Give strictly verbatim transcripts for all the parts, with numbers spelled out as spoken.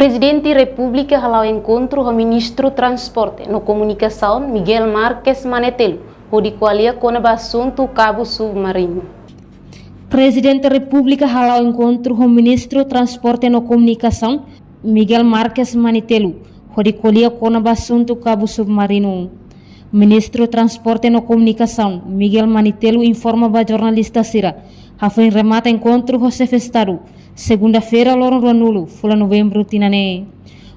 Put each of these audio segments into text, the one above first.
Prezidente Repúblika hala'o enkontru ho Ministru Transporte no Komunikasaun, Miguel Marques Manetelu, hodi ko'alia kona-ba asuntu kabu submarinu. Prezidente Repúblika hala'o enkontru ho Ministru Transporte no Komunikasaun, Miguel Marques Manetelu, hodi ko'alia kona-ba asuntu kabu submarinu. Ministru Transporte no Komunikasaun, Miguel Manetelu, informa ba jornalista sira, hafoin remata enkontru ho Xefe Estadu, segunda-feira, loron ruanulu, fulan Novembru tinan ne'e.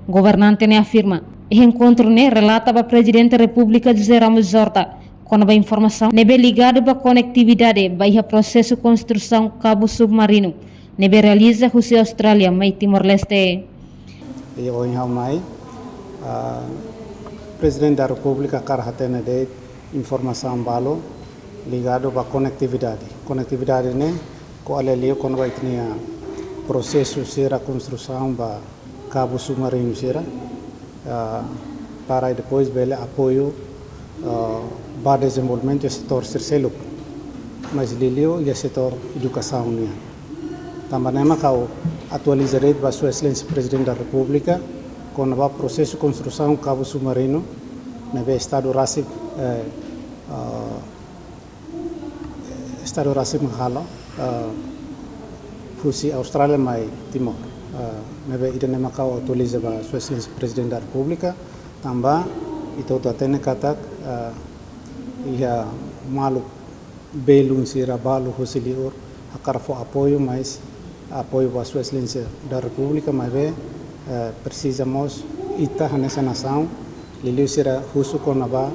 Governante ne'e afirma, iha enkontru ne'e relata ba Prezidente Repúblika José Ramos Horta kona-ba informasaun ne'ebé ligadu ba konektividade ba iha prosesu konstrusaun kabu submarinu ne'ebé realiza husi Austrália mai Timor-Leste. I ohin ha'u mai, ah, Prezidente da Repúblika hakarak hatene de'it informasaun balu ligadu ba konektividade. Konektividade ne'e ko'alia liu kona-ba ita-nia prosesu sira konstrusaun ba kabu submarinu sira, ah, para depois bele apoiu, ah, ba dezenvolvimentu iha setór sira seluk, mais liuliu iha setór edukasaun nian. Tanba ne'e mak ha'u atualiza de'it ba Sua Exelénsia Prezidente da Repúblika kona-ba prosesu konstrusaun kabu submarinu ne'ebé Estadu rasik, eh, ah, Estadu rasik mak halo, eh, husi Austrália mai Timor. Eh, ne'ebé ida-ne'e mak ha'u atualiza ba Sua Exelénsia Prezidente da Repúblika, tanba ita hotu hatene katak, eh, iha maluk belun sira balu husi liur hakarak fó apoiu, mais apoiu ba Sua Exelénsia da Repúblika, maibé, eh, presiza mós ita hanesan nasaun, liuliu sira husu kona-ba,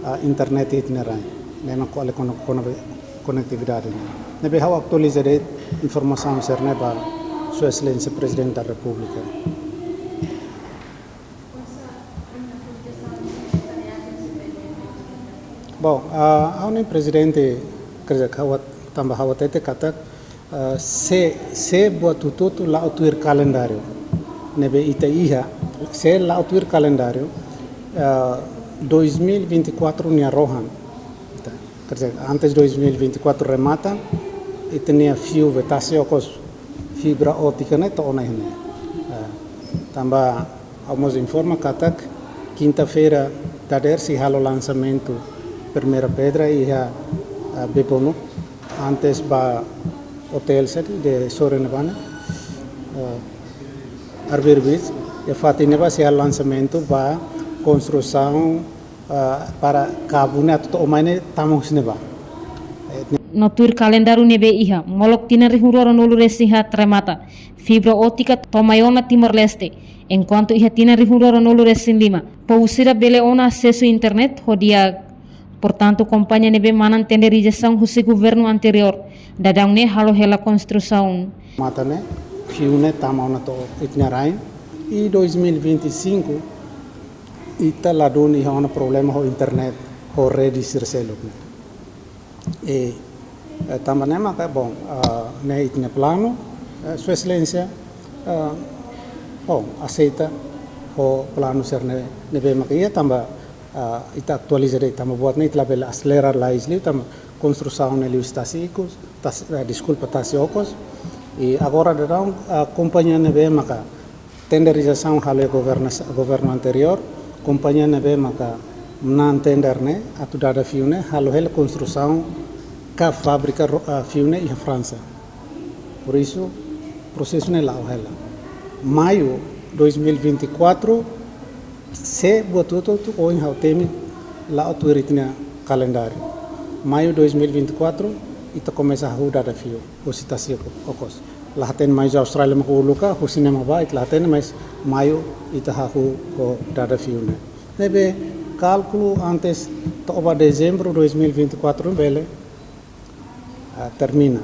ah, internet iha ita-nia rain. Ne'e mak ko'alia kona-, kona-ba konektividade ne'e. Ne'ebé ha'u atualiza de'it informasaun sira-ne'e ba Sua Exelénsia Prezidente da Repúblika. Bom, ah, ha'u-nia Prezidente, quer dizer, ha'u hat-, tanba ha'u hatete katak, ah, se, se buat hotu-hotu la'o tuir kalendáriu ne'ebé ita iha, se la'o tuir kalendáriu, ah, dois mil e vinte e quatro nia rohan. Ita, quer dizer, antes dois mil e vinte e quatro remata, ita-nia fiu be tasi okos fibra ótika ne'e to'o ona iha ne'e. Ah, tanba ha'u mós informa katak kinta-feira dadeer sei halo lansamentu primeira pedra iha, ah, Bebonuk, antes ba otél sede de Sorena Bana, ah, Arbour Beach, iha fatin ne'ebá sei halo lansamentu ba konstrusaun, ah, para kabu ne'e atu to'o mai ne'e tama husi ne'ebá. Eh, no tuir kalendáriu ne'ebé iha, molok tinan rihun rua ruanulu-resin-haat remata fibra ótika to'o mai ona Timor-Leste, enkuantu iha tinan rihun rua ruanulu-resin-lima, povu sira bele ona asesu internet ho di'ak. Portantu, kompañia ne'ebé manán tenderizasaun husi governu anteriór, daudaun ne'e halo hela konstrusaun. Mata ne'e, fiu ne'e tama ona to'o ita-nia rain, i dois mil e vinte e cinco, ita ladún iha ona problema ho internet, ho rede sira seluk ne'e. E, eh, tanba ne'e maka, bom, ah, ne'e ita-nia planu, eh, Sua Exelénsia, ah, bom, aseita ho planu sira-ne'e, ne'ebé maka iha tanba, ah, ita atualiza de'it tanba buat ne'e ita labele aselera lalais liu tanba konstrusaun ne'e liu husi tasi ikus, tasi, eh, deskulpa, tasi okos. I agora daudaun, ah, kompañia ne'ebé maka tenderizasaun halo iha governa-, governu anteriór, kompañia ne'ebé maka manán tender ne'e, atu dada fiu ne'e, halo hela konstrusaun ka fábrika ro-, ah, fiu ne'e iha Fransa. Por isso, prosesu ne'e la'o hela. Maiu dois mil e vinte e quatro, se buat hotu-hotu ohin ha'u temi la'o tuir ita-nia kalendáriu. Maiu dois mil e vinte e quatro, ita komesa hahú dada fiu, husi tasi okos. La hatene maiu Austrália mak uluk ka, husi ne'ebá ita la hatene, mais maiu ita hahú ho dada fiu ne'e. Ne'ebé kálkulu antes to'o ba dezembru dois mil e vinte e quatro bele, ah, termina.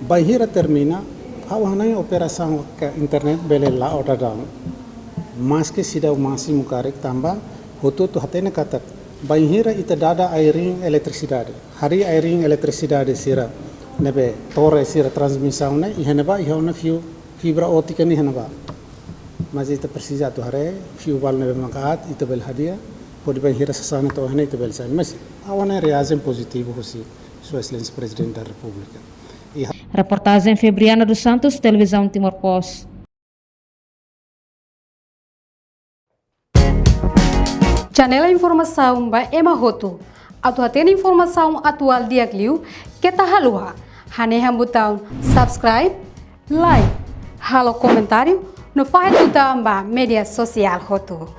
Bainhira termina, ha'u hanoin operasaun ka internet bele la'o daudaun. Maske seidauk másimu karik tanba, hotu-hotu hatene katak, bainhira ita dada ai-riin eletrisidade, harii ai-riin eletrisidade sira ne'ebé torre sira transmisaun ne'e, iha ne'ebá, iha ona fiu fibra ótika ne'e iha ne'ebá. Mas ita presiza atu haree, fiu balu ne'ebé maka aat, ita bele hadi'a, hodi bainhira sasán ne'e to'o iha ne'e ita bele sai. Mas ha'u hanoin reajen pozitivu husi Sua Exelénsia Prezidente da Repúblika. I ha- Reportajen Febriana dos Santos, Televizaun Timor Post. Janela informasaun ba ema hotu. Atu hatene informasaun atuál di'ak liu, keta haluha hanehan butaun subscribe, like, halo komentáriu no fahe tutan ba média sosiál hotu.